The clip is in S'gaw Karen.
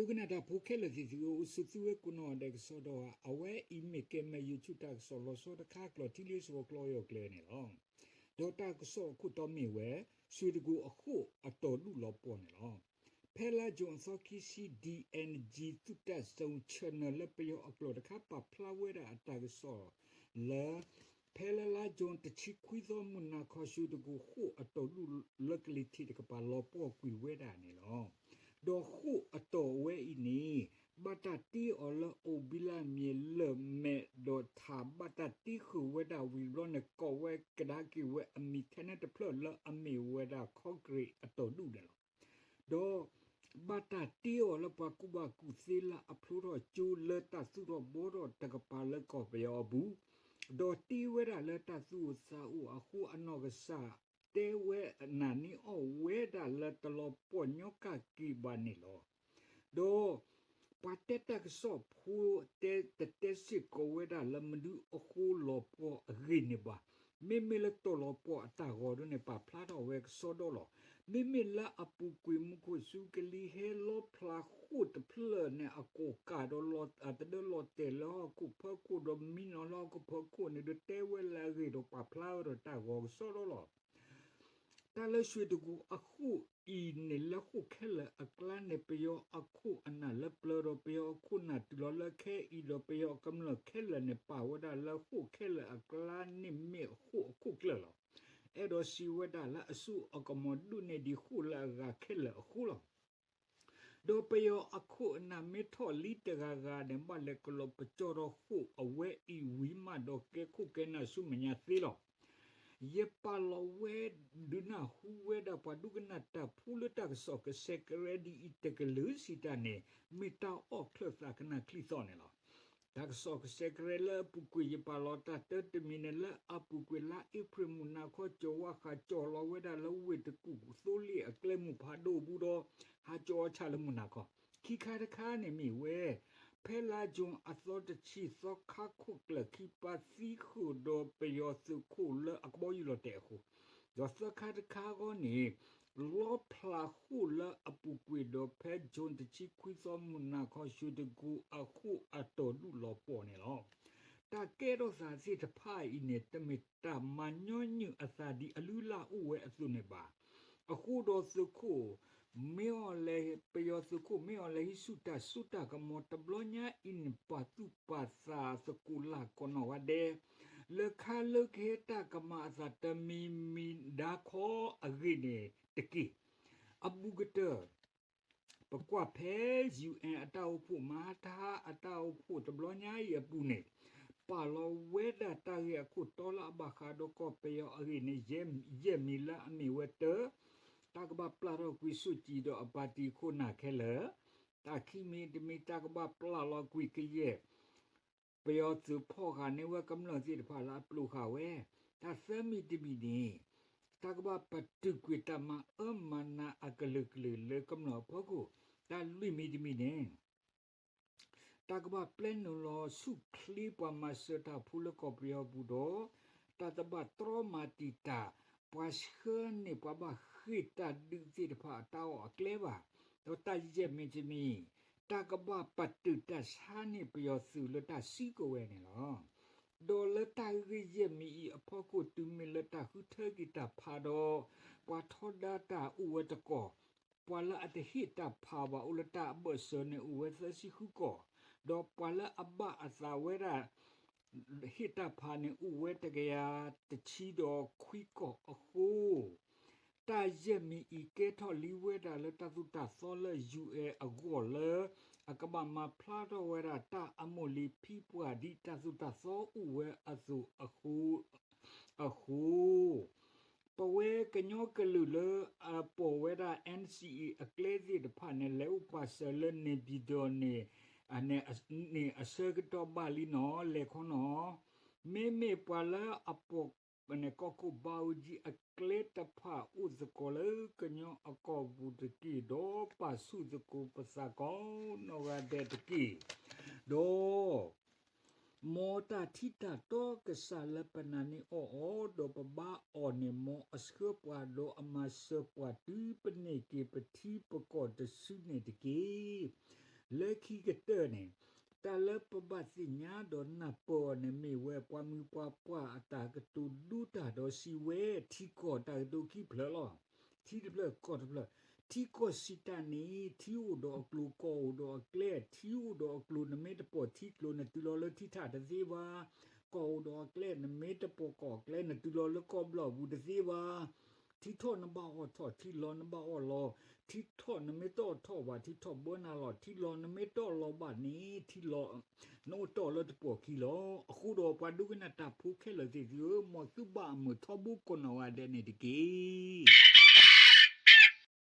ဒိကနၣ်တၢ်ဖိခဲလၢာ်သ့ၣ်သုဧၢ, အိၣ်ဆူၣ်သုဝဲကိးနီၢ်ဒဲးကစီဒီဧါ, အဝဲအံၤမ့ၢ်ကဲမဲာ် YouTube တၢ်ကစီၣ်လီၤဆီတခါ ကျိာ်ထံလၢစှီၤကျီယီၢ်ကျဲၤန့ၣ်လီၤ. ဒီးတၢ်ကစီၣ်အခိၣ်တီမ့ၢ်ဝဲ ရွှေတကူၣ်အဃိၣ်အတီၢ်ဒူၣ်လီၤပှီၢ်န့ၣ်လီၤ. ဖဲလါ June အသီခံဆံ DNG သုးတၢ်စု channel လၢပယီၤအကျိာ်တခါပာ်ဖျါဝဲဒၣ်အတၢ်ကစီၣ်လၢ ဖဲလါလါ June တဆံခွံသီ မုၢ်နၤခီ ရွှေတကူၣ်ဃိၣ်အတီၢ်ဒူၣ်လၢကလံၤထံးတကပၤလီၤပှီၢ်ကွံာ်ဝဲဒၣ်န့ၣ်လီၤ. ဒီးဃိၣ်အတီၢ်ဝဲအံၤန့ၣ် ဘၣ်တၢ်တ့အီၤလၢအိၣ်ဘံလၢ်မ့ၢ်လၢၢ်မဲာ်ဒီးထး ဘၣ်တၢ်တ့ဃုာ်ဝဲဒၣ်ဝံၤဘျီန့ၣ် ကိးဝဲကဒါက့ၤဝဲအမံၤထဲန့ၣ်တဖျၢၣ်လၢအမ့ၢ်ဝဲဒၣ် ခီကရံးအတီၢ်ဒူၣ်န့ၣ်လီၤ. ဒီး ဘၣ်တၢ်တ့အီၤလၢပှၤကူၣ်ဘၣ်ကူၣ်သ့လၢအဖျိထီၣ်ကၠိလၢတၢ်သူၣ်ထီၣ်ဘှီထီၣ်တကပၤလၢကီၢ်ပယီၤအပူၤ, ဒီးတ့ဝဲဒၣ်လၢတၢ်သူၣ်အိၣ်သးအိၣ်အဃိ အနီၢ်ကစၢ်တဲဝဲအနၢ်န့ၢ်အီၣ်ဝဲဒၣ်လၢတလီၤပှီၢ်ညီကၣ်က့ၤဘၣ်န့ၣ်လီၤ. ဒီး ပှၤတဲတၢ်ကစီၣ်ဖိတဲတတဲစ့ၢ်ကီးဝဲဒၣ်လၢမနုၤအဃိလီၤပှီၢ်အဂ့ၢ်န့ၣ်ဘၣ်. မ့မ့ၢ်လၢတီၢ်လီၤပှီၢ်အတၢ်ဂီၤဒ်န့ၣ် ပာ်ဖျါထီၣ်ဝဲကစီဒီလီၤ. မ့မ့ၢ်လၢအပူၤကွံာ်မူခိၣ်စူၤကလံၤဟဲလီဖျါဃိၣ်တဖျၢၣ်န့ၣ် အကိၢ်ကၢ်ဒီး တဒၢလီၤတဲာ်လၢဟီၣ်ခိၣ်ဖၢခိၣ်ဒီးမံနီၤလၢဟီၣ်ခိၣ်ဖၢခိၣ်န့ၣ်ဒီး တဲဝဲလၢအဂ့ၢ်ဒီးပာ်ဖျါဝဲဒီးတၢ်ဂီၤကစီဒီလီၤ. တၢ်လၢရွှေတကူၣ်အဃိၣ်အံၤန့ၣ် လၢဃိၣ်ခဲလၢာ်အကျါန့ၣ် ပယီၤအခိၣ်အနၢ်လၢပျၢၤဒီး ပယီၤအခိၣ်နၢ်တုၤလီၤလၢခဲအံၤဒီး ပယီၤကမျၢၢ်ခဲလၢာ်န့ၣ် ပာ်ဝဲဒၣ်လၢဃိၣ်ခဲလၢာ်အကျါန့ၣ်မ့ၢ်ဃိၣ်အခိၣ်ကျၢၢ်လီၤ. အဲၣ်ဒိးစံးဝဲဒၣ်လၢအစိအကမီၤဒိၣ်န့ၢ်ဒံးဃိၣ်လၢအဂၤခဲလၢာ်အဃိလီၤ. ဒီးပယီၤအခိၣ်အနၢ်မ့ၢ်ထီၣ်လံတဂၤဂၤန့ၣ် ဘၣ်လဲၤကလီၤပကၠီထီၣ်ဃိၣ်အဝဲအံၤဝံၤမးဒီးကဲခိၣ်ကဲနၢ်ဆူမဲာ်ညါသ့လီၤ. ယပာ်လီၤဝဲ ဒုးနၢ်ဟူဝဲဒၣ်ပှၤဒိကနၣ်တၢ်ဖိလၢတၢ်ကစီၣ်ကစဲးကရၢဒ်အံၤ တကလုာ်စံးတၢ်န့ၣ် မ့ၢ်တၢ်အီၣ်ချၢၣ်သးကနၣ်ချံသီၣ်န့ၣ်လီၤ. တၢ်ကစီၣ်ကစဲးကရၢလၢအပူၤကွံာ် ယပာ်လီၤတၢ်တၢတမံၤန့ၣ် လၢအပူၤကွံာ်လါအ့ဖြ့ၣ်မုၢ်နၤခီ ကၠီၤဝါဃးကၠီၤလီၤဝဲဒၣ်လၢဝ့ၢ်တကူၣ်သိလ့ၣ်အကျဲမုၢ်ဖးဒိၣ်အပူၤဒီး ဟးကၠီၤအီၤဆၣ်လၢမုၢ်နၤခီ ခံခါတခါန့ၣ်မ့ၢ်ဝဲ ဖဲလါ June အသီတဆံ သီခါခိၣ်ကျၢၢ်ခံပၢ်သံဃုာ်ဒီးပယီၤသုးခိၣ်လၢအကဘီယူၤလီၤတဲာ်အဃိ, ဒီးသၢခါတခါအဂီၢ်န့ၣ် လီဖျးဃိၣ်လၢအပူၤကွံာ်ဒီးဖဲ June တဆံခွံသီ မုၢ်နၤခီ ရွှေတကူၣ်အဃိၣ်အတီၢ်ဒူၣ်လီၤပှီၢ်န့ၣ်လီၤ. တၢ်ကဲထီၣ်သးသ့ၣ်တဖၣ်အံၤန့ၣ် တမ့ၢ်တၢ်မၤညီနုၢ်အသးဒ်အလုၢ်အလၢ်အိၣ်ဝဲအသိးန့ၣ်ဘၣ်. အဃိဒီးသုးခိၣ် မ့ၢ်အီၤလဲၤ ပယီၤသုးခိၣ် မ့ၢ်အီၤလဲၤဟံးဆူၣ်တၢ်စိတၢ်ကမီၤတဘျီညါအံၤန့ၣ် ပာ်သူၣ်ပာ်သးသကိးလၢ်ကိးနီၢ်ဂၤဒဲး လၢခါလၢကဟဲတၢ်ကမၤအသးတမံၤမံၤဒါခီအဂ့ၢ်န့ၣ်တက့ၢ်. အဘူးကတၢၢ် ပကွၢ်ဖဲ UN အတၢ်အိၣ်ဖှိၣ် မဟါတဟါ အတၢ်အိၣ်ဖှိၣ်တဘျီညါအံၤအပူၤန့ၣ် ပာ်လီၤဝဲဒၣ်တၢ်ဂ့ၢ်အခိၣ်တီလၢအဘၣ်ဃးဒီးကီၢ်ပယီၤအဂ့ၢ်န့ၣ် ယဲၢ်မံၤလၢအမ့ၢ်ဝဲတၢ တၢ်ကဘၣ်ပျၢ်ထီၣ်ကွံာ် စူၣ်ကံၣ်ဒီးအပၣ်တံၣ်ခိၣ်နၢ်ခဲလၢာ်, တၢ်ခံမံၤတမံၤ တၢ်ကဘၣ်ပျၢ်လီၤကွံာ်ကယဲၢ် ပယီၤသုးဖီၣ်ဃာ်န့ၢ်ဝဲကမျၢၢ်သ့ၣ်တဖၣ်လၢအပျိာ်ဃာ်ဝဲ, တၢ်သၢမံၤတမံၤန့ၣ် တၢ်ကဘၣ်ပတုာ်ကွံာ်တၢ်မၤအၢမၤနးအကလုာ်ကလုာ်လၢကမျၢၢ်အဖီခိၣ်, တၢ်လွံၢ်မံၤတမံၤန့ၣ် တၢ်ကဘၣ်ပျဲနုာ်လီၤဆူၣ်ချ့ပှၤမၤစၢၤတၢ်ဖိလၢကီၢ်ပယီၤပူၤဒီး တၢ်တဘၣ်တြီမၤတံာ်တာ် ပှၤဆှၢန့ၢ်ပှၤဘၣ်ဃ့ၢ်တၢ်ဒုးသ့ၣ်တဖၣ်အတၢ်အီၣ်အကျဲဘၣ်, ဒီးတၢ်ယဲၢ်မံၤတမံၤ တၢ်ကဘၣ်ပတုာ်တၢ်ဆါန့ၢ်ပယီၤသုးလၢတၢ်စုကဝဲၤန့ၣ်လီၤ. ဒီးလၢတၢ်ဂ့ၢ်ယဲၢ်မံၤအံၤအဖီခိၣ် တုၤမ့ၢ်လၢတၢ်ဃုထၢက့ၤတၢ်ဖးဒီး ပှၤထီဒါတၢ်အိၣ်ဝဲတကီၢ်, ပှၤလၢအတဟ့ၣ်တၢ်ဖးဘၣ်အိၣ်လၢတၢ်အဘၢၣ်စၢၤန့ၣ်အိၣ်ဝဲသၢဆံဃုကီၢ်, ဒီးပှၤလၢအဘၣ်အသးဝဲဒၣ် ဟ့ၣ်တၢ်ဖးန့ၣ်အိၣ်ဝဲတကယၤတဆံဒီးခွံကီၢ်အဃိ တၢ်ယဲၢ်မံၤအံၤကဲထီၣ်လံဝဲဒၣ်လၢတၢ်သိၣ်တၢ်သီလၢ UN အဂီၢ်လၢ အကဘၣ်မၤဖျါထီၣ်ဝဲဒၣ်တၢ်အမိၢ်လံၤဖံပှၢ်ဒ်တၢ်သိၣ်တၢ်သီအိၣ်ဝဲအသိးအဃိ အဃိ ပဝဲကညီကလုာ်လၢအပိာ်ဝဲဒၣ် NCA အကျဲသ့ၣ်တဖၣ်န့ၣ် လဲၤအိၣ်ပာ်စၢၤလၢ နေပြည်တော် န့ၣ် န့ၣ်အဆၢကတီၢ်ဘၣ်လံနီၤ လဲၤခီနီၤ မ့မ့ၢ်ပှၤလၢအပိာ် န့ၣ် ကီၢ်ခိၣ်ဘးအူကၠံအကျဲတဖၣ်အိၣ်သကိးလၢကညီအကီၢ်ပူၤတက့ၢ်, ဒီးပာ်ဆူၣ်သကိးပသးကိးနီၢ်ဂၤဒဲးတက့ၢ်. ဒီး မ်တၢ်ထံတၢ်တီကစၢ်လၢပနာ်န့ၢ်အီၣ်အီၤ, ဒီးပဘါအီၤန့ၣ် မ်အဆှၢပှၤဒီးအမၤစၢၤပှၤ တုၤပန့ၢ်က့ၤပထံပကီၢ်တစုန့ၣ်တက့ၢ်. လၢခံကတၢၢ်န့ၣ်, တၢ်လၢပဘၣ်သ့ၣ်ညါဒီးနၢ်ပၢၢ်အီၤန့ၣ် မ့ၢ်ဝဲပှၤမုၢ်ပှၤပှၢ်အတၢ်ကတိၤဒူတၢ်ဒီးစံးဝဲ ထံကီၢ်တၢ်ကတိၤခံဖျၢၣ်လီၤ. ထံတဖျၢၣ်ကီၢ်တဖျၢၣ်, ထံကီၢ်စံးတၢ်န့ၣ် ထံအိၣ်ဒီးအကျိၤ ကီၢ်အိၣ်ဒီးအကျဲ, ထံအိၣ်ဒီးအကျိၤ နမ့ၢ်တပိာ်ထံကျိၤ နတုၤလီၤလၢထံထၣ်တသ့ဘၣ်. ကီၢ်အိၣ်ဒီးအကျဲ နမ့ၢ်တပိာ်ကီၢ်အကျဲ နတုၤလီၤလၢကီၢ်ဘျီၣ်ပူၤတသ့ဘၣ်. ထံထီၣ်နဘၣ်အီၣ်ထီၣ်, ထံလီၤနဘၣ်အီၣ်လီၤ. ထံထီၣ်နမ့ၢ်တအီၣ်ထီၣ်ဘၣ် ထံထီၣ်ဘၢနၤလီၤ. ထံလီၤနမ့ၢ်တအီၣ်လီၤဘၣ်န့ၣ် ထံလီၤ နအိၣ်တ့ၢ်လၢတပိာ်ခံလီၤ. အဃိဒီးပှၤဒိကနၣ်တၢ်ဖိခဲလၢာ်သ့ၣ်သုဧၢ, မ်သုဘၣ်အမုာ်ထီဘိကိးနီၢ်ဂၤဒဲးန့ၣ်တက့ၢ်.